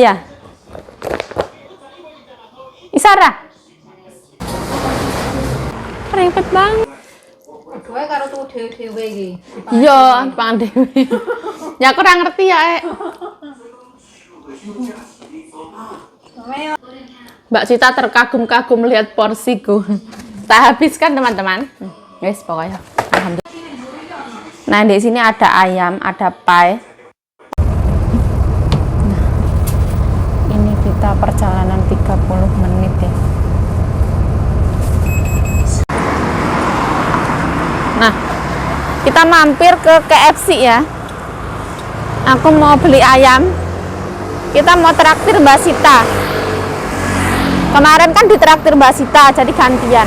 ya? Isara. Ribet banget. Kowe karo tuku dhewe-dhewe iki. Iya, pangan dhewe. Ya aku ora ngerti ya, Ek. Mbak Sita terkagum-kagum melihat porsiku. Tak habiskan, teman-teman. Wes pokoknya. Alhamdulillah. Nah, di sini ada ayam, ada pai. Nah, ini kita perjalanan 30 menit ya. Nah, kita mampir ke KFC ya. Aku mau beli ayam. Kita mau traktir Mbak Sita. Kemarin kan ditraktir Mbak Sita, jadi gantian.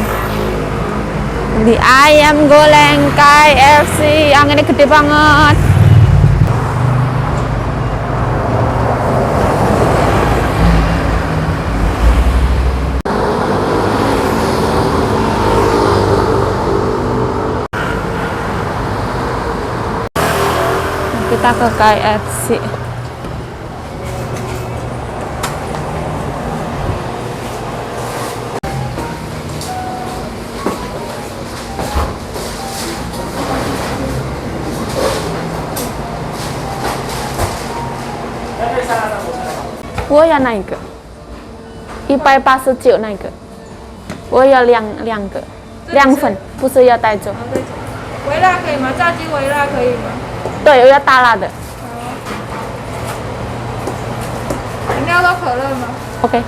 Beli ayam goreng KFC, yang ini gede banget. Kita ke KFC. 我要那一个，189那个，我要两个，两份，不是要带走。微辣可以吗？炸鸡微辣可以吗？对，我要大辣的。饮料都可乐吗？ OK。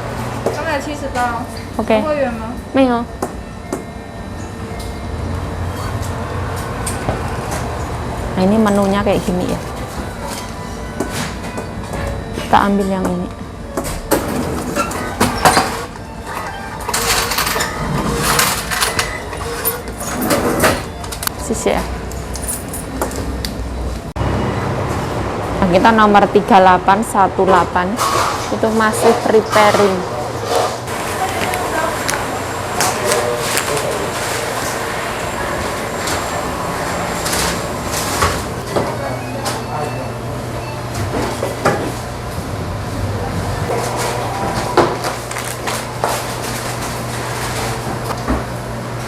刚才78。 OK。 会员吗？没有。Nah, ini menunya kayak gini ya. Kita ambil yang ini. 谢谢。Nah, kita nomor 3818 itu masih preparing.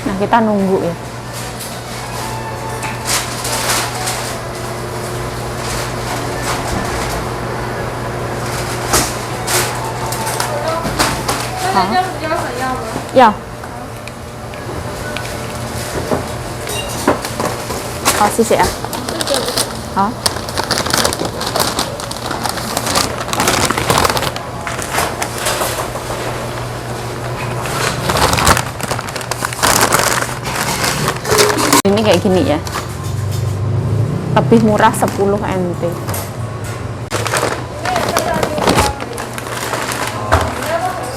Nah, kita nunggu ya. 那椒胡椒粉要吗？要。好，谢谢啊。好。Ini kayak gini ya. Lebih murah 10 NT.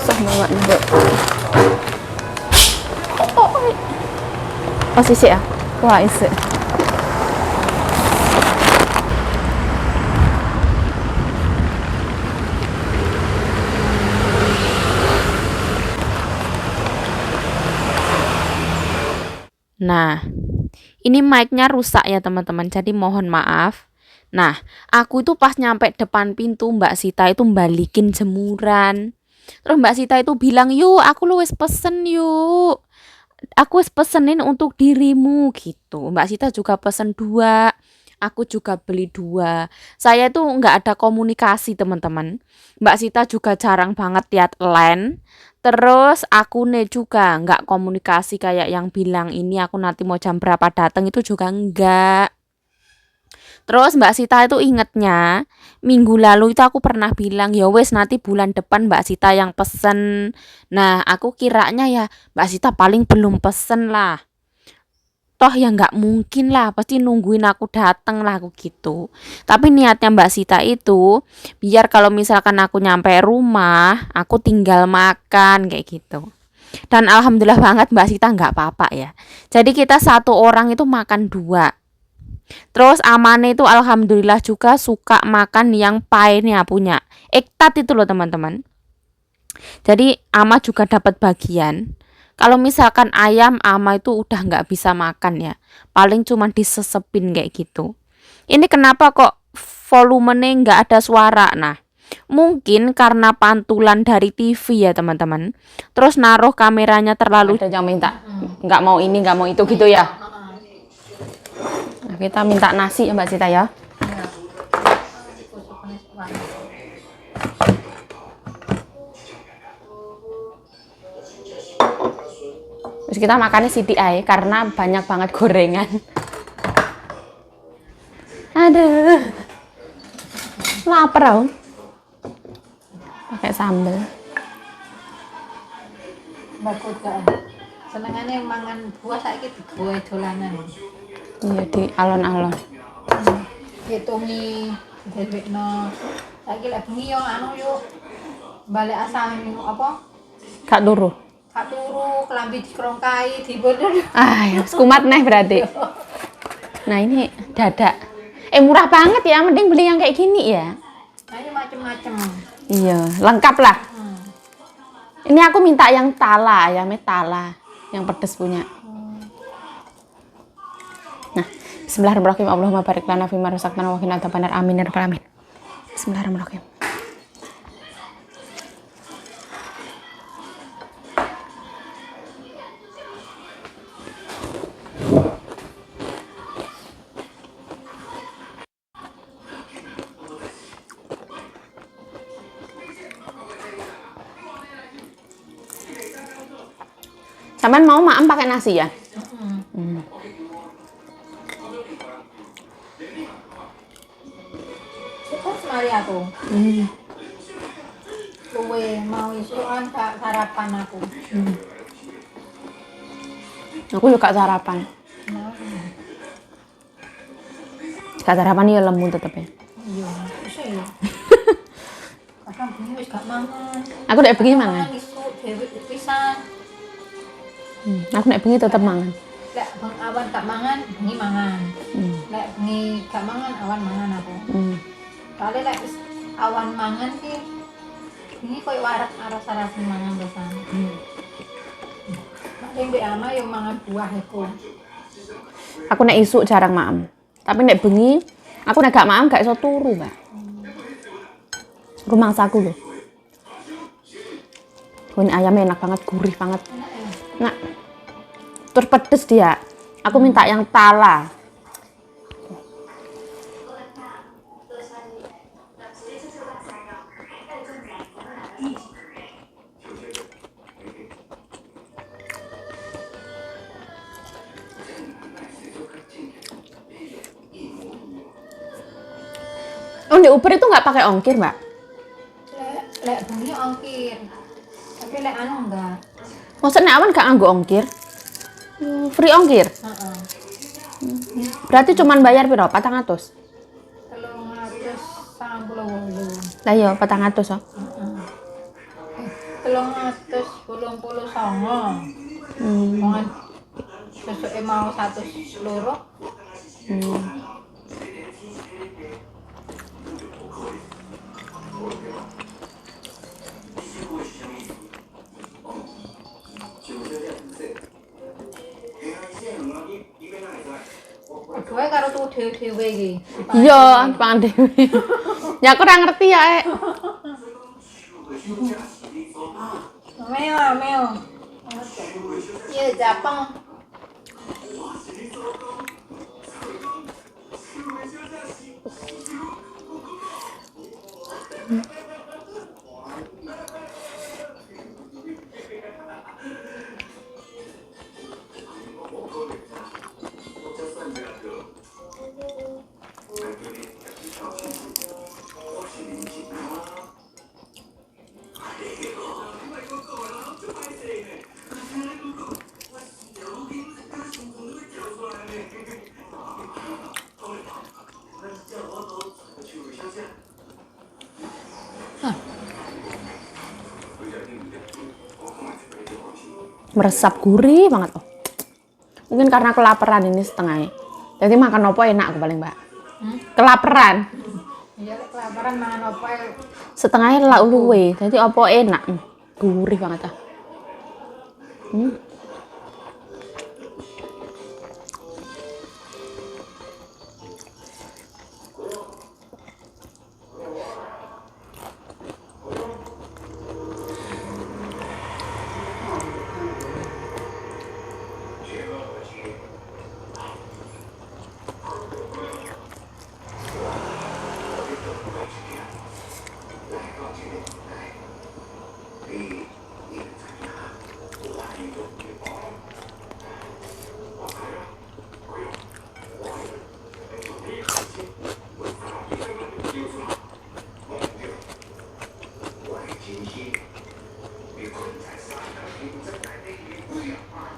Susah bawa nih. Oh, oh, oh. 谢谢啊，不好意思。Nah, ini mic-nya rusak ya teman-teman, jadi mohon maaf. Nah, aku itu pas nyampe depan pintu, Mbak Sita itu balikin jemuran. Terus Mbak Sita itu bilang, "Yuk, aku lu wis pesen yuk. Aku wis pesenin untuk dirimu," gitu. Mbak Sita juga pesen dua, aku juga beli dua. Saya itu nggak ada komunikasi teman-teman. Mbak Sita juga jarang banget lihat line. Terus aku nih juga nggak komunikasi kayak yang bilang ini aku nanti mau jam berapa datang, itu juga enggak. Terus Mbak Sita itu ingetnya minggu lalu itu aku pernah bilang, ya wes nanti bulan depan Mbak Sita yang pesen. Nah, aku kiranya ya Mbak Sita paling belum pesen lah. Toh ya nggak mungkin lah, pasti nungguin aku dateng lah, aku gitu. Tapi niatnya Mbak Sita itu biar kalau misalkan aku nyampe rumah, aku tinggal makan kayak gitu. Dan alhamdulillah banget Mbak Sita nggak apa-apa ya. Jadi kita satu orang itu makan dua. Terus Amane itu alhamdulillah juga suka makan yang paenya punya Ektat itu loh teman-teman. Jadi Ama juga dapat bagian. Kalau misalkan ayam, Ama itu udah nggak bisa makan ya, paling cuma disesepin kayak gitu. Ini kenapa kok volumenya nggak ada suara? Nah, Mungkin karena pantulan dari TV ya teman-teman. Terus naruh kameranya terlalu Ada yang minta nggak mau ini, nggak mau itu gitu ya. Nah, kita minta nasi ya Mbak Sita ya. Terus kita makannya CDI karena banyak banget gorengan. Aduh, lapar aku. Pakai sambel. Mbak gak. Senengane mangan buah saiki digawe dolanan. Iya di alon-alon. Hitungi dhewekno. Saiki lek bengi yo anu yo balik asal apa? Gak turu. Gak turu, kelambi dikrongkai, dibodoh. Ah, ya, kumat neh berarti. Nah ini dadak. Murah banget ya, mending beli yang kayak gini ya. Nah, ini macem-macem. Iya, lengkap lah. Ini aku minta yang tala, ayamnya tala, yang pedes punya. Nah, bismillahirrahmanirrahim. Allahumma barik lana fima razaqtana wa qina adzabannar. Amin ya rabbal alamin. Bismillahirrahmanirrahim. Sampean mau maem pakai nasi ya? Terus mari aku. Luwe mau isukan sarapan aku. Aku juga sarapan. Gak sarapan ya lemu tetep ya. Iya, bisa ya. Kadang bengi wis gak mangan. Aku nek bengi mangan. Isuk dhewe pisan. Aku nek bengi tetep mangan. Lek beng awan gak mangan, bengi mangan. Lek bengi gak mangan, awan mangan aku. Soale lek wis awan mangan sih bengi koyo wareg aras-arasen mangan pisan. Nek mbek ama yo mangan buah iku. Aku nek isuk jarang maem. Tapi nek bengi aku nek gak maem gak iso turu, Mbak. Rumangsaku lho. Ini ayamnya enak banget, gurih banget. Nah, terus pedes dia. Aku minta yang tala. Oh, di Uber itu nggak pakai ongkir, Mbak? Lek bengi ongkir. Tapi lek anu enggak. Maksudnya awan gak nganggo ongkir? Free ongkir? Heeh. Berarti cuman bayar piro? 400? 398. Lah iya, 400 oh. Heeh. 389. Wong sesuke mau 102. Dua karo tuku dhewe-dhewe iki. Iya, pangan dhewe. Ya aku ora ngerti ya, Ek. Meo, meo. Iya, japeng. Meresap gurih banget oh. Mungkin karena kelaparan ini setengahnya. Jadi makan opo enak aku paling, Mbak. Kelaparan. Iya, lek kelaparan mangan opo ae. Setengahnya lah luwe. Jadi opo enak. Gurih banget ah.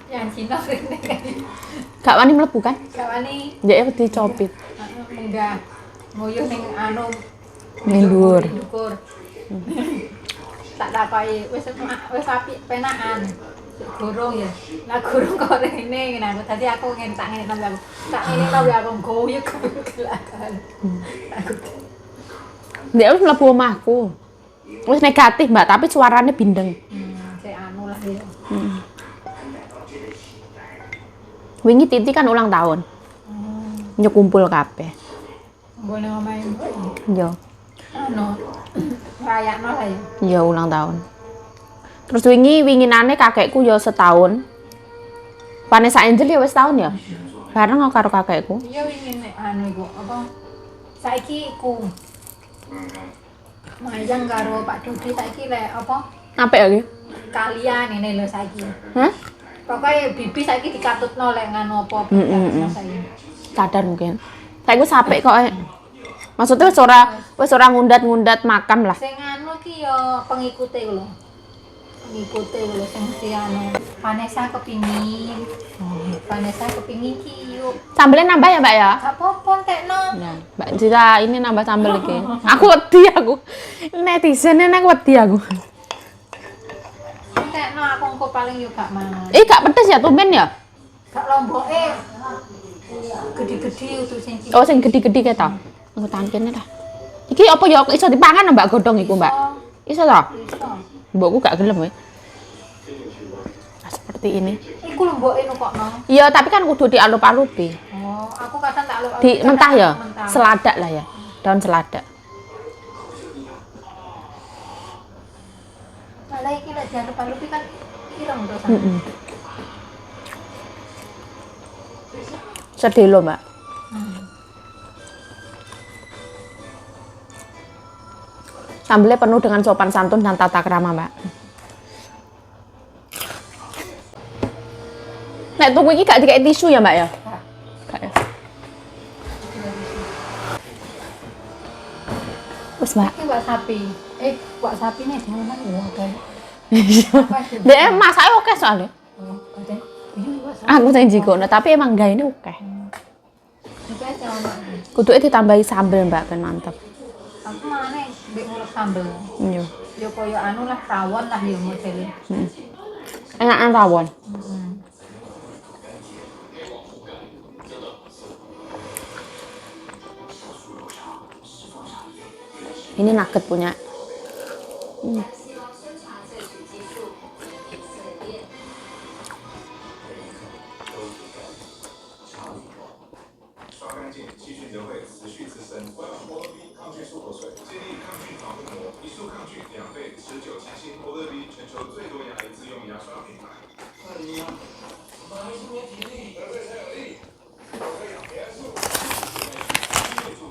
Yang Cina rene. Gak wani mlebu kan? Gak wani. Ya wedi copit. Munggah. Nguyuh ning anu ning dhuwur. Tak takoki wis wis apik penakan. Gorong ya. Lah gorong kok rene ngene aku. Dadi aku ngene tak ngene tambah aku. Tak ngene tambah aku goyok kelakan. Aku. Ndek wis mlebu omahku. Wis negatif, Mbak, tapi suarane bindeng. Sik anu lah ya. Wingi Titi kan ulang tahun. Yo kumpul kabeh. Kumpul nang omahe mbok. Yo. Anu rayakno lah ya. Iya ulang tahun. Terus wingi winginane kakekku yo setahun. Vanessa Angel ya wis tahun ya. Bareng aku karo kakekku. Iya wingi nek anu iku apa? Saiki iku. Mayang karo Pak Dodi saiki lek apa? Apik ya iki? Kalian ini lho saiki. Hah? Pokoknya bibi saiki dikatutno lek nganu apa-apa saiki. Sadar mungkin. Saiki wis apik kok. Maksudnya wis ora ngundat-ngundat makam lah. Sing anu ki ya pengikute lho. Pengikute lho sing si anu Vanessa kepingin. Vanessa kepingin ki yuk. Sambelnya nambah ya, Mbak ya? Gak apa-apa entekno. Nah, Mbak Cita ini nambah sambel iki. Aku wedi aku. Netizen ini aku wedi aku. Entekno aku engko paling yo gak mangan. Gak pedes ya tumben ya? Gak lomboke. Gede-gede utuh sing cilik. Oh, sing gede-gede ketok. Engko tangan kene lah. Iki apa ya iso dipangan Mbak godhong iku, Mbak? Iso ta? Iso. Mbokku gak gelem kowe. Nah, seperti ini. Iku lomboke nukokno. Iya, tapi kan kudu dialup-alupi. Oh, aku kadang tak alup-alupi. Di mentah ya? Seladak lah ya. Daun seladak. Lah iki lek dialup-alupi kan ireng terus. Heeh. Sedih lho, Mbak. Sambelnya penuh dengan sopan santun dan tata krama, Mbak. Nek tuku iki gak dikei tisu ya, Mbak ya? Gak ya. Wis, Mbak. Iki wak sapi. Wak sapine jangan oke. Dek masake oke soalnya. Aku sing jikono, tapi emang gaene oke. Kuduke ditambahi sambel, Mbak, ben mantep. Aku mangane mbek ngulek sambel. Iya. Ya koyo anu lah rawon lah ya modele. Enakan rawon. Ini nugget punya.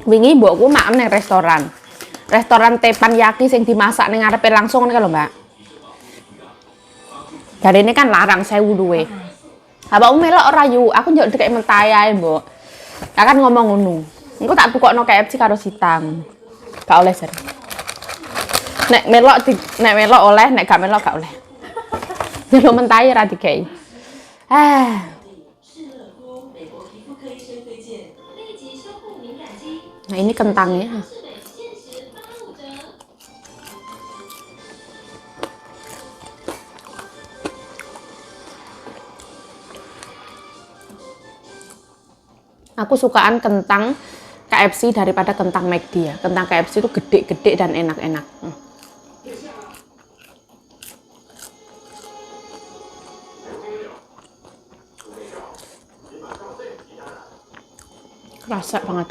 Wingi mbokku maem ning restoran. Restoran teppanyaki sing dimasak ning ngarepe langsung ngene lho, Mbak. Jarene kan larang 1000 luwe. Awakmu melok ora yu? Aku njaluk dikek mentah ae, Mbok. Akan ngomong ngono. Engko tak tukokno KFC karo Sitang. Gak oleh jare. Nek melok nek melok oleh, nek gak melok gak oleh. Njaluk mentah ora dikeki. Ah. Nah, ini kentangnya. Aku sukaan kentang KFC daripada kentang McD ya. Kentang KFC itu gede-gede dan enak-enak. Kerasa banget.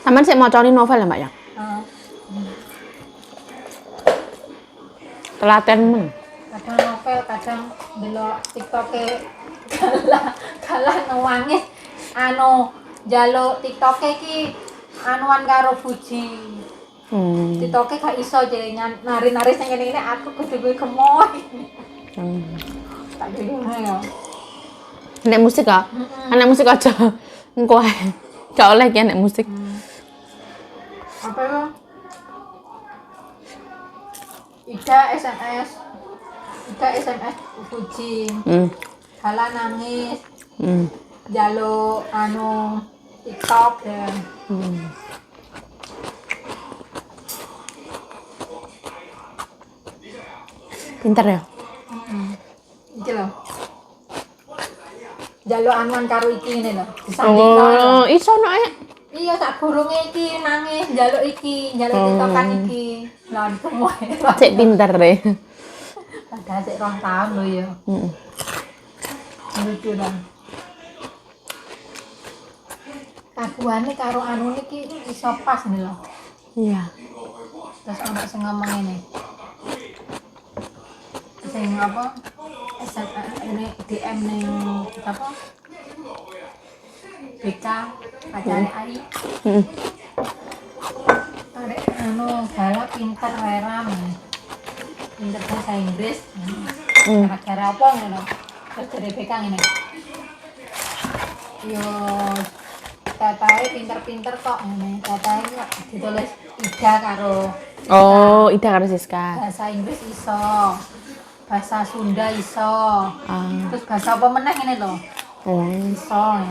Taman sih mau cari novel ya, Mbak ya? Heeh. Telaten men. Kadang novel, kadang delok TikToke kalah kalah nangis anu njaluk TikToke iki anuan karo Fuji. TikToke gak iso jadi nari-nari sing ngene-ngene aku kudu kuwi gemoy. Tak ngono ya. Nek musik ah? Nek musik aja. Engko ae. Gak oleh ki nek musik. Apa itu? Ida SMS. Ida SMS Fuji. Kala nangis. Jaluk anu TikTok ya. Pinter ya? Iki lho. Jaluk anuan karo iki ngene lho. Disandingno. Oh, iso no eh. Iya, sak gurunge iki nangis njaluk iki, njaluk TikTokan iki. Lah gemoy. Cek pinter deh. Padahal sik 2 tahun lho ya. Lucu dong. Kaguane karo anu niki iso pas nih lho. Iya. Terus ana sing ngomong ngene. Sing apa? SMA ini DM ning apa? BK pacare Ai. Arek anu galak pinter weram. Pinter bahasa Inggris. Gara-gara apa ngono? Terus dari BK ngene. Yo tatae pinter-pinter kok ngene. Tatae kok ditulis Ida karo Oh, Ida karo Siska. Bahasa Inggris iso. Bahasa Sunda iso. Terus bahasa apa meneh ngene lho? Iso.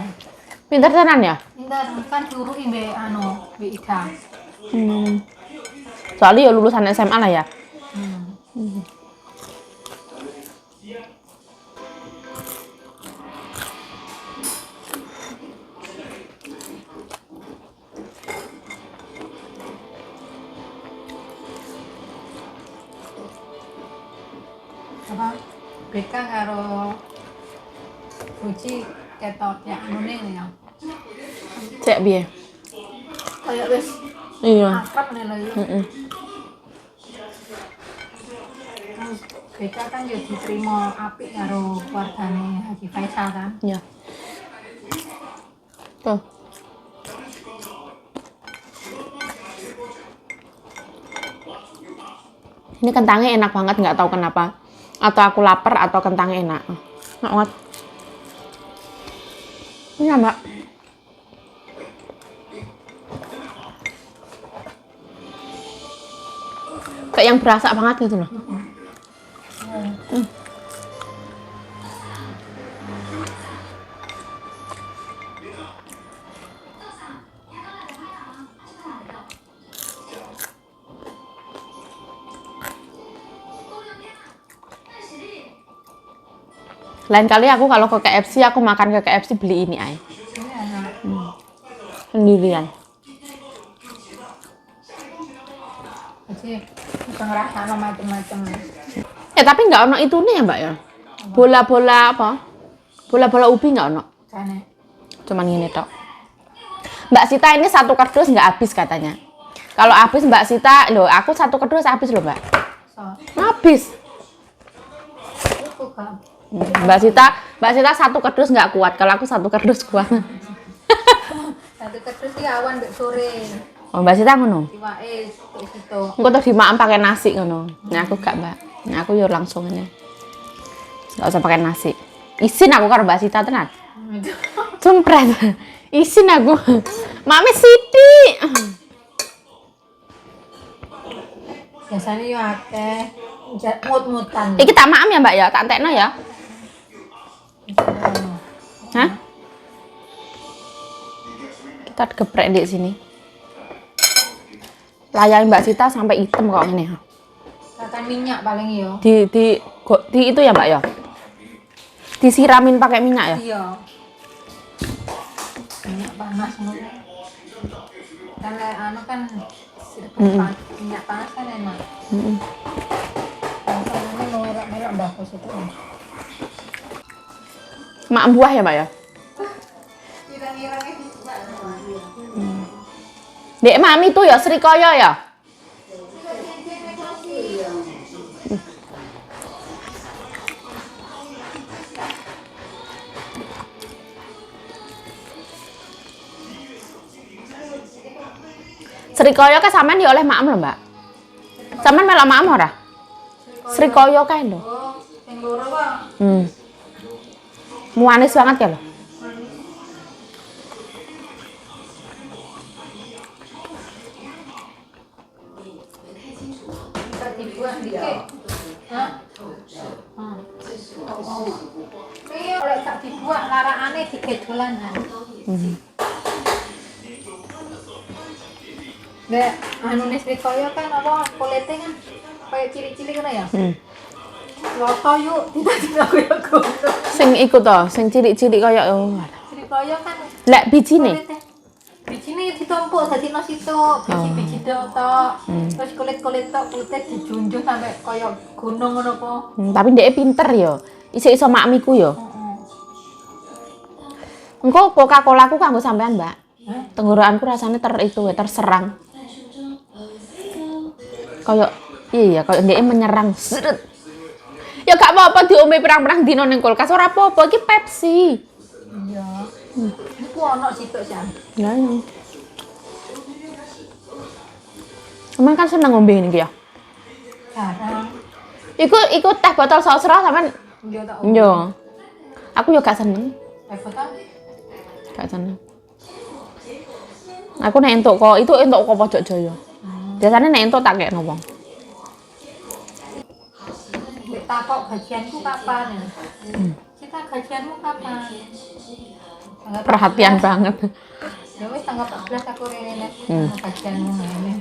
Pinter tenan ya? Pinter kan diuruki mbek anu, mbek Ida. Soalnya ya lulusan SMA lah ya. Apa? BK karo Fuji ketok ya anune ya. Cek piye? Kayak wis Iya. akrab ngene lho ya. Terus BK kan ya diterima apik karo keluargane Haji Faisal kan. Iya. Tuh. Ini kentangnya enak banget, nggak tahu kenapa. Atau aku lapar atau kentangnya enak. Enak banget. Iya, Mbak. Kayak yang berasa banget gitu loh. Lain kali aku kalau ke KFC, aku makan ke KFC beli ini ay. Sendirian. Jadi bisa ngerasakno macem-macem. Tapi nggak ono itunya ya, Mbak ya? Bola-bola apa? Bola-bola ubi nggak ono? Kane. Cuman gini tok. Mbak Sita ini 1 kardus nggak habis katanya. Kalau habis Mbak Sita, loh aku 1 kardus habis loh, Mbak. So. Habis. Mbak Sita 1 kardus nggak kuat. Kalau aku 1 kardus kuat. 1 kardus iki awan mbek sore. Oh, Mbak Sita ngono. Iwake situ. Engko terus dimakan pakai nasi ngono. Nah, aku gak, Mbak. Nah, aku yo langsung aja. Nggak usah pakai nasi. Isin aku karo Mbak Sita tenan. Sumpret. Isin aku. Mami Siti. Biasanya yo akeh mut-mutan. Iki tak maam ya, Mbak ya, tak entekno ya. Hah? Kita geprek di sini. Layar Mbak Sita sampai hitam kok ini. Makan minyak paling yo. Di itu ya, Mbak ya. Disiramin pakai minyak ya? Iya. Minyak panas ngono. Kan lek anu kan minyak panas kan enak. Ini mau merok-merok mbahku situ. Mak buah ya, Mbak ya? Ireng-irengnya. Dek mami tuh ya Srikaya ya. Srikaya kae sampean ya oleh maem lho, Mbak. Sampean melok maem ora? Srikaya kae lho. Oh, sing loro kok. Manis banget ya lho. Dibuang dikit. Hah? Iya, oleh gak dibuang larakane digedolanan. Nek anune Srikaya kan apa kulite kan kayak cilik-cilik ngono ya? Loto yuk, tidak koyo ngono. Sing iku to, sing cilik-cilik koyo oh. Srikaya kan Lek bijine. Bijine ditumpuk dadi nasi tok, biji-biji tok. Terus kulit-kulit tok kulite dijunjung sampai koyo gunung ngono po. Tapi ndeke pinter ya. Isih iso makmiku ya. Engko Coca-Cola ku kanggo sampean, Mbak. Tenggorokanku rasanya terserang. Koyo iya ya, koyo ndeke menyerang. Seret. Ya gak apa-apa diombe pirang-pirang dino ning kulkas ora apa-apa, iki Pepsi. Iya. Iku ono situk jan. Lah iya. Emang kan seneng ngombe ini ya? Jarang. Iku teh botol saus sampean. Iya tak. Iya. Aku yo gak seneng. Teh botol? Gak seneng. Aku nek entuk kok, itu entuk kok Pojok Jaya. Biasanya nek entuk tak kekno wong. Nek takok gajianku kapan ya? Kita gajianmu kapan? Perhatian banget. Ya wis tanggal 14 aku rene nek gajianmu ngene.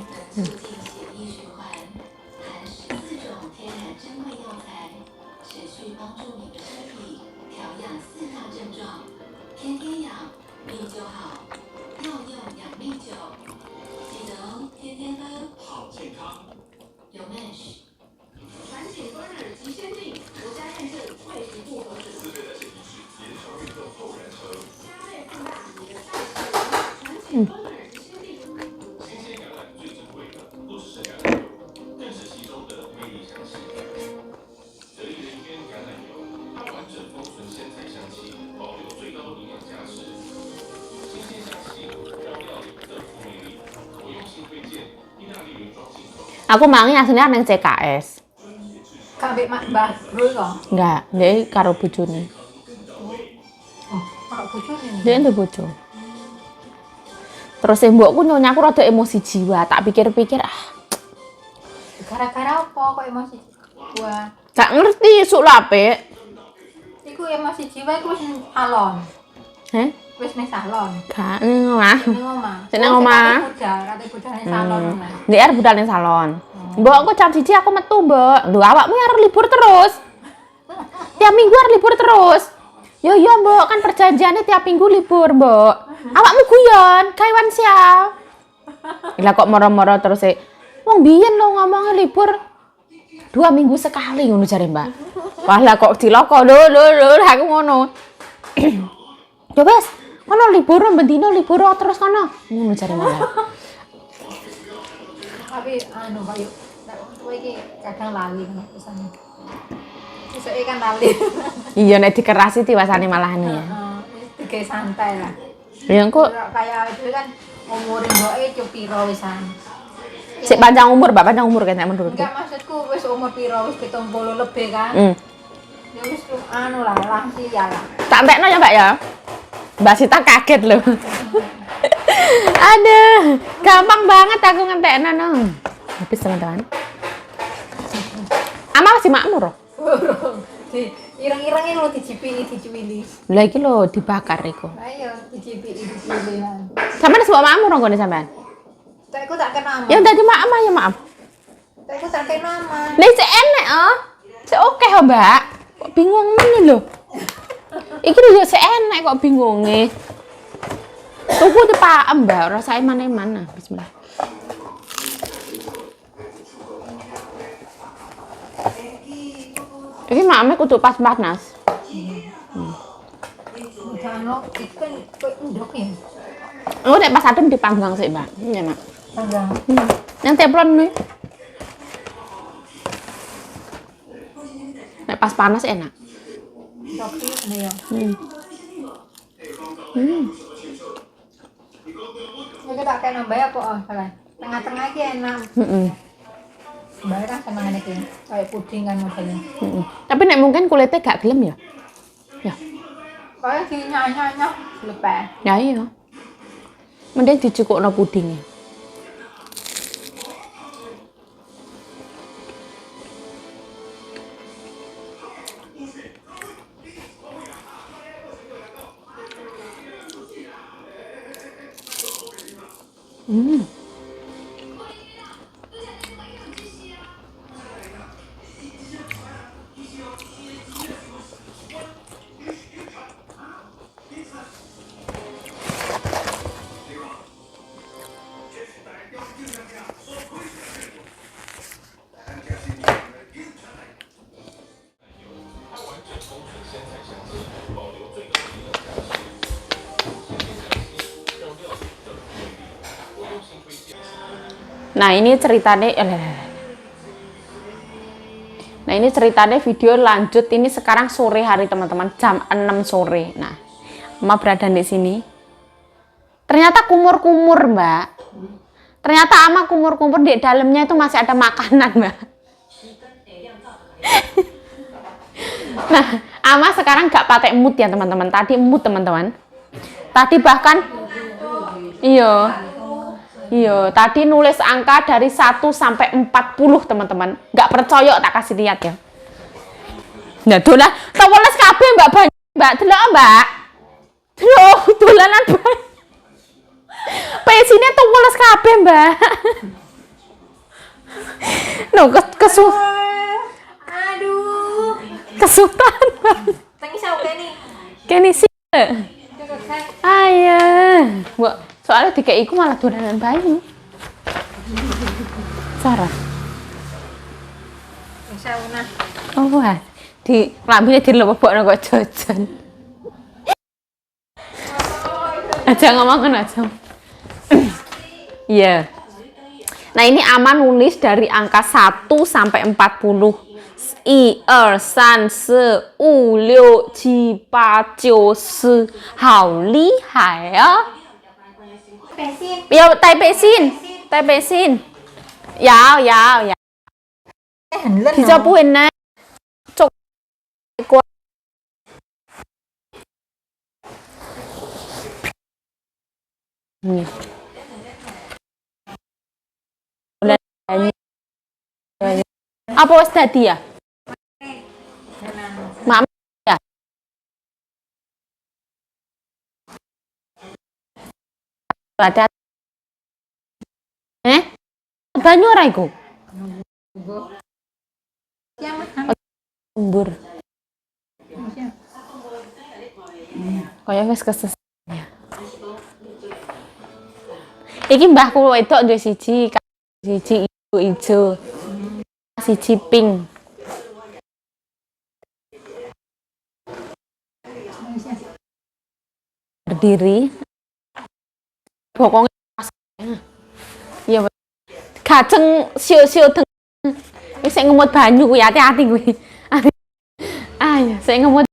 Aku mangi aslinya nang CKS. Kabeh mak Mbah Bro kok. Enggak, dia karo bojone. Oh, karo bojone. Dia ndek bojo. Terus mbokku nyonya aku rada emosi jiwa, tak pikir-pikir ah. Gara-gara apa kok emosi jiwa? Gak ngerti esuk lapik. Iku emosi jiwa iku wis salon. Heh? Wis ning salon. Gak ning omah. Ning omah. Ning omah. Budal, kate budal ning salon. Ndek arep budal ning salon. Mbok aku jam 1 aku metu, Mbok. Lho awakmu arep libur terus. Tiap minggu arep libur terus. Yo yo, Mbok, kan perjanjiannya tiap minggu libur, Mbok. Awakmu guyon, kaiwan sial. Lah kok moro-moro terus e wong biyen lo ngomongnya libur 2 minggu sekali ngono jare, Mbak. Wah lah kok cilaka lho lho lho aku ngono. Ya wis, kono libur bendino libur terus kono. Ngono jare Mbak. Tapi anu Pak yuk, nek wong tuwa iki kadang lali ngono pesane. Esuke kan lali. Iya nek dikerasi tiwasane malahan ya. Heeh, wis digawe santai lah. Ya engko kaya itu kan umure mboke yo piro wisan. Sik panjang umur, Mbak, panjang umur kayaknya menurutku. Enggak, maksudku wis umur piro wis 70 lebih kan. Ya wis anu lah, lansia lah. Tak entekno ya, Mbak ya. Mbak Sita kaget loh. Aduh, gampang banget aku ngentekno no. Habis teman-teman. Ama masih makmur loh. Di ireng-irenge lho dijipiki dicuwili. Lah iki lho dibakar iku. Ayo dijipiki dicuwili. Sampeyan wis mbok makmur nggone sampean? Tek iku tak kena ama. Ya dadi maem ya maem. Tek iku tak kena ama. Lah sik enek oh. Sik okeh oh, Mbak. Kok bingung meneh lho. Iki lho ya sik enek kok bingunge. Tuku dipaem, Mbak, ora usah eman-eman. Bismillah. Iki makme kudu pas panas. Udah ono iki kan koyo endok ya. Oh, nek pas adem dipanggang sih, Mbak. Enak. Panggang. Yang teflon nih. Nek pas panas enak. Kopi ini ya. Ini tak kayak nambah apa oh, salah. Tengah-tengah iki enak. Heeh. Mbak kan seneng iki. Kayak puding kan modelnya. Heeh. Tapi nek mungkin kulitnya gak gelem ya. Ya. Kayak di nyanya-nyanya lepeh. Ya iya. Mending dicukupno pudingnya. Nah, ini ceritanya Nah, ini ceritanya video lanjut ini sekarang sore hari teman-teman, jam 6 sore. Nah, Mama berada di sini. Ternyata kumur-kumur, Mbak. Ternyata ama kumur-kumur di dalamnya itu masih ada makanan, Mbak. Nah, ama sekarang gak pakai mood ya, teman-teman. Tadi mood, teman-teman. Tadi bahkan iya. Iya, tadi nulis angka dari 1 sampai 40, teman-teman. Nggak percaya tak kasih lihat ya. Nah, dolan teweles kabeh, Mbak Banyu. Mbak, delok, Mbak. Delok, dolanan Mbak. Pesine teweles kabeh, Mbak. No, kesu Aduh. kesutan, Mbak. Tangi sao kene. Kene sih. Ayo. Mbak, soalnya dikei iku malah dolanan bayi. Sarah. Sauna. Oh, wah. Di lambene dilebokno kok jajan. Aja ngomong ngono aja. Iya. Nah, ini Ama nulis dari angka 1 sampai 40. 一二三四五六七八九十，好厉害啊！ Pesin. 要带背心，带背心，要要要，很嫩比较不会难。做过。嗯。Apa wis dadi ya? Mak ya. Ada. Eh? Banyu ora iku? Embur. Kaya wis keses. Iki mbahku wedok duwe siji, siji ijo ijo. Siji pink. Berdiri. Bokongnya pas. Iya, kaceng sio-sio teng. Wis sik ngemut banyu kuwi, hati-hati kuwi. Ayo, sik ngemut.